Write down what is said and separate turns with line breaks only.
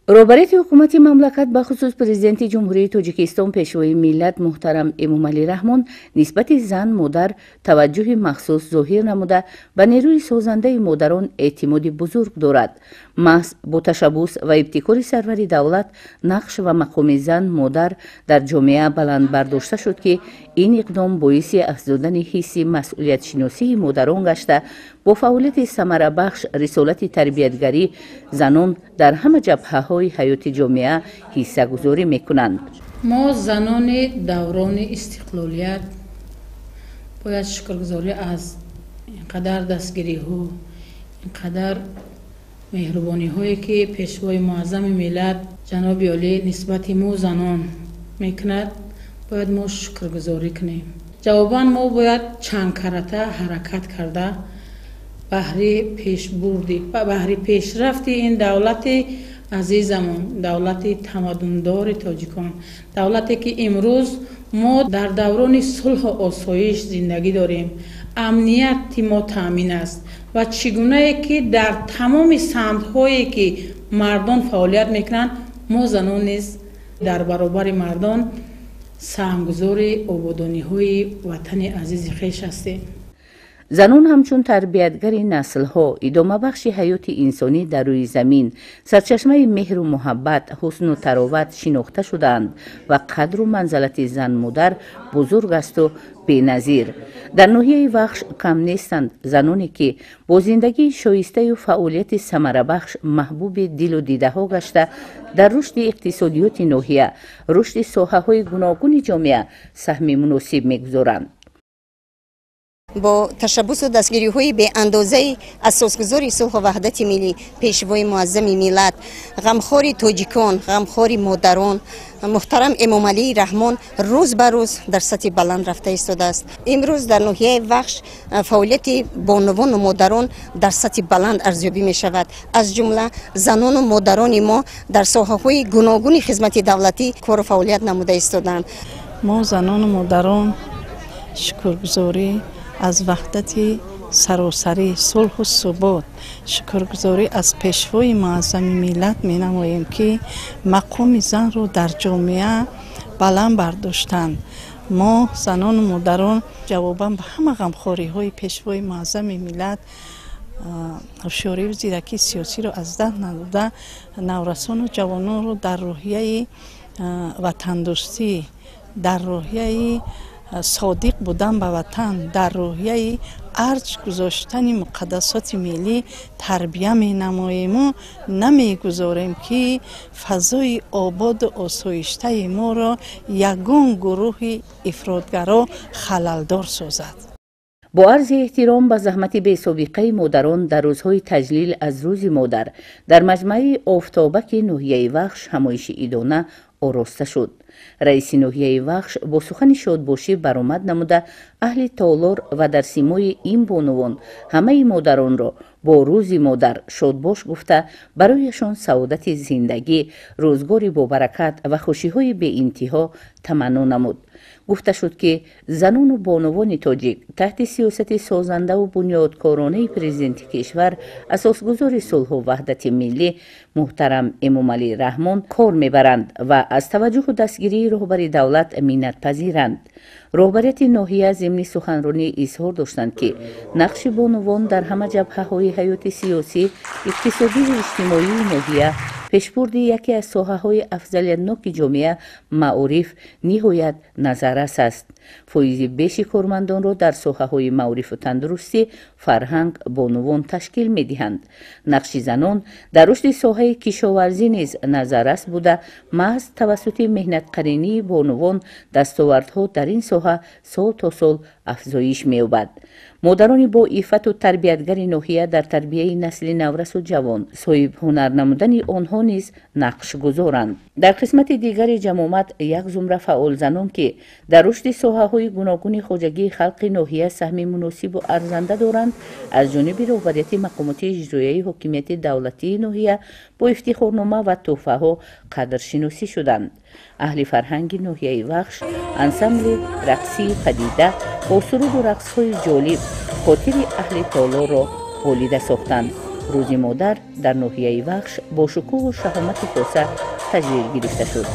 Роҳбарияти ҳукумати мамлакат, бахусус Президенти Ҷумҳурии Тоҷикистон, Пешвои миллат муҳтарам Эмомалӣ Раҳмон нисбати зан модар таваҷҷӯҳи махсус зоҳир намуда, ба нерӯи созандаи модарон эътимоди бузург дорад. Маҳз бо ташаббус ва ибтикори сарвари давлат нақш ва мақоми зан модар дар ҷомеа баланд бардошта шуд, ки ин иқдом боиси афзудани ҳисси масъулиятшиносии модарон гашта, бо фаъолияти самарабахш рисолати тарбиятгарӣ занон дар ҳама ҷабҳаҳои ҳаёти ҷомеа ҳиссагузорӣ мекунанд.
Мо, занони даврони истиқлолият, бояд шукргузорӣ аз инқадар дастгириҳо, инқадар меҳрубониҳое, ки Пешвои муаззами миллат ҷаноби олӣ нисбати мо занон мекунад, бояд мо шукргузорӣ кунем. Ҷавобан мо бояд чандкарата ҳаракат карда, баҳри пешбурди, баҳри пешрафти ин давлати азизамон, давлати тамаддундори тоҷикон, давлате, ки имрӯз мо дар даврони сулҳу осоиш зиндагӣ дорем, амнияти мо таъмин аст ва чӣ гунае ки дар тамоми самтҳое, ки мардон фаъолият мекунанд, мо занон низ дар баробари мардон саҳмгузори ободониҳои ватани азизи хеш ҳастем.
Занон ҳамчун тарбиятгари наслҳо, идомабахши ҳаёти инсонӣ дар рӯи замин, сарчашмаи меҳру муҳаббат, ҳусну тароват шинохта шудаанд ва қадру манзалати зан-модар бузург асту беназир. Дар ноҳияи Вахш кам нестанд заноне, ки бо зиндагии шоистаю фаъолияти самарабахш маҳбуби дилу дидаҳо гашта, дар рушди иқтисодиёти ноҳия, рушди соҳаҳои гуногуни ҷомеа саҳми муносиб мегузоранд.
Бо ташаббусу дастгириҳои беандозаи асосгузори сулҳу ваҳдати миллӣ, Пешвои муаззами миллат, ғамхори тоҷикон, ғамхори модарон муҳтарам Эмомалӣ Раҳмон рӯз ба рӯз дар сатҳи баланд рафта истодааст. Имрӯз дар ноҳияи Вахш фаъолияти бонувону модарон дар сатҳи баланд арзёбӣ мешавад. Аз ҷумла занону модарони мо дар соҳаҳои гуногуни хизмати давлатӣ кору фаъолият намуда истодаанд.
Мо, занону модарон, шукргузорӣ аз ваҳдати саросарӣ, сулҳу субот, шукргузорӣ аз Пешвои муаззами миллат менамоем, ки мақоми занро дар ҷомеа баланд бардоштанд. Мо, занону модарон, ҷавобан ба ҳама ғамхориҳои Пешвои муаззами миллат ҳушёриву зиракии сиёсиро аз даст надода, наврасону ҷавононро дар рӯҳияи ватандӯстӣ, дар рӯҳияи содиқ будан ба ватан, дар рӯҳияи арҷ гузоштани муқаддасоти миллӣ тарбия менамоему намегузорем, ки фазои ободу осоиштаи моро ягон гурӯҳи ифротгаро халалдор созад.
Бо арзи эҳтиром ба заҳмати бесобиқаи модарон дар рӯзҳои таҷлил аз Рӯзи модар дар маҷмӯаи Офтобаки ноҳияи Вахш ҳамоиши идона ороста шуд. Раиси ноҳияи Вахш бо сухани шодбошӣ баромад намуда, аҳли толор ва дар симои ин бонувон ҳамаи модаронро бо Рӯзи модар шодбош гуфта, барояшон саодати зиндагӣ, рӯзгори бобаракат ва хушиҳои беинтиҳо таманно намуд. Гуфта шуд, ки занону бонувони тоҷик таҳти сиёсати созандаву бунёдкоронаи Президенти кишвар, асосгузори сулҳу ваҳдати миллӣ муҳтарам Эмомалӣ Раҳмон кор мебаранд ва аз таваҷҷӯҳу дастгирии роҳбари давлат миннатпазиранд. Роҳбарияти ноҳия зимни суханронӣ изҳор доштанд, ки нақши бонувон дар ҳама ҷабҳаҳои ҳаёти сиёсӣ, иқтисодию иҷтимоии ноҳия, пешбурди яке аз соҳаҳои афзалиятноки ҷомеа, маориф, ниҳоят назаррас аст. Фоизи беши кормандонро дар соҳаҳои маорифу тандурустӣ, фарҳанг бонувон ташкил медиҳанд. Нақши занон дар рушди соҳаи кишоварзӣ низ назаррас буда, маҳз тавассути меҳнатқаринии бонувон дастовардҳо дар ин соҳа сол то сол афзоиш меёбад. Модарони бо иффату тарбиятгари ноҳия дар тарбияи насли наврасу ҷавон, соҳибҳунар намудани онҳо низ нақшгузоранд. Дар қисмати дигари ҷамомат як зумра фаъолзанон, ки дар рушди соҳаҳои гуногуни хоҷагии халқи ноҳия саҳми муносибу арзанда доранд, аз ҷониби роҳбарияти мақомоти иҷроияи ҳокимияти давлатии ноҳия бо ифтихорнома ва тӯҳфаҳо қадршиносӣ шуданд. Аҳли фарҳанги ноҳияи Вахш, ансамбли рақсии «Падида» бо суруду рақсҳои ҷолиб хотири аҳли толорро болида сохтанд. Рӯзи модар дар ноҳияи Вахш бо шукӯҳу шаҳомати хоса таҷлил гирифта шуд.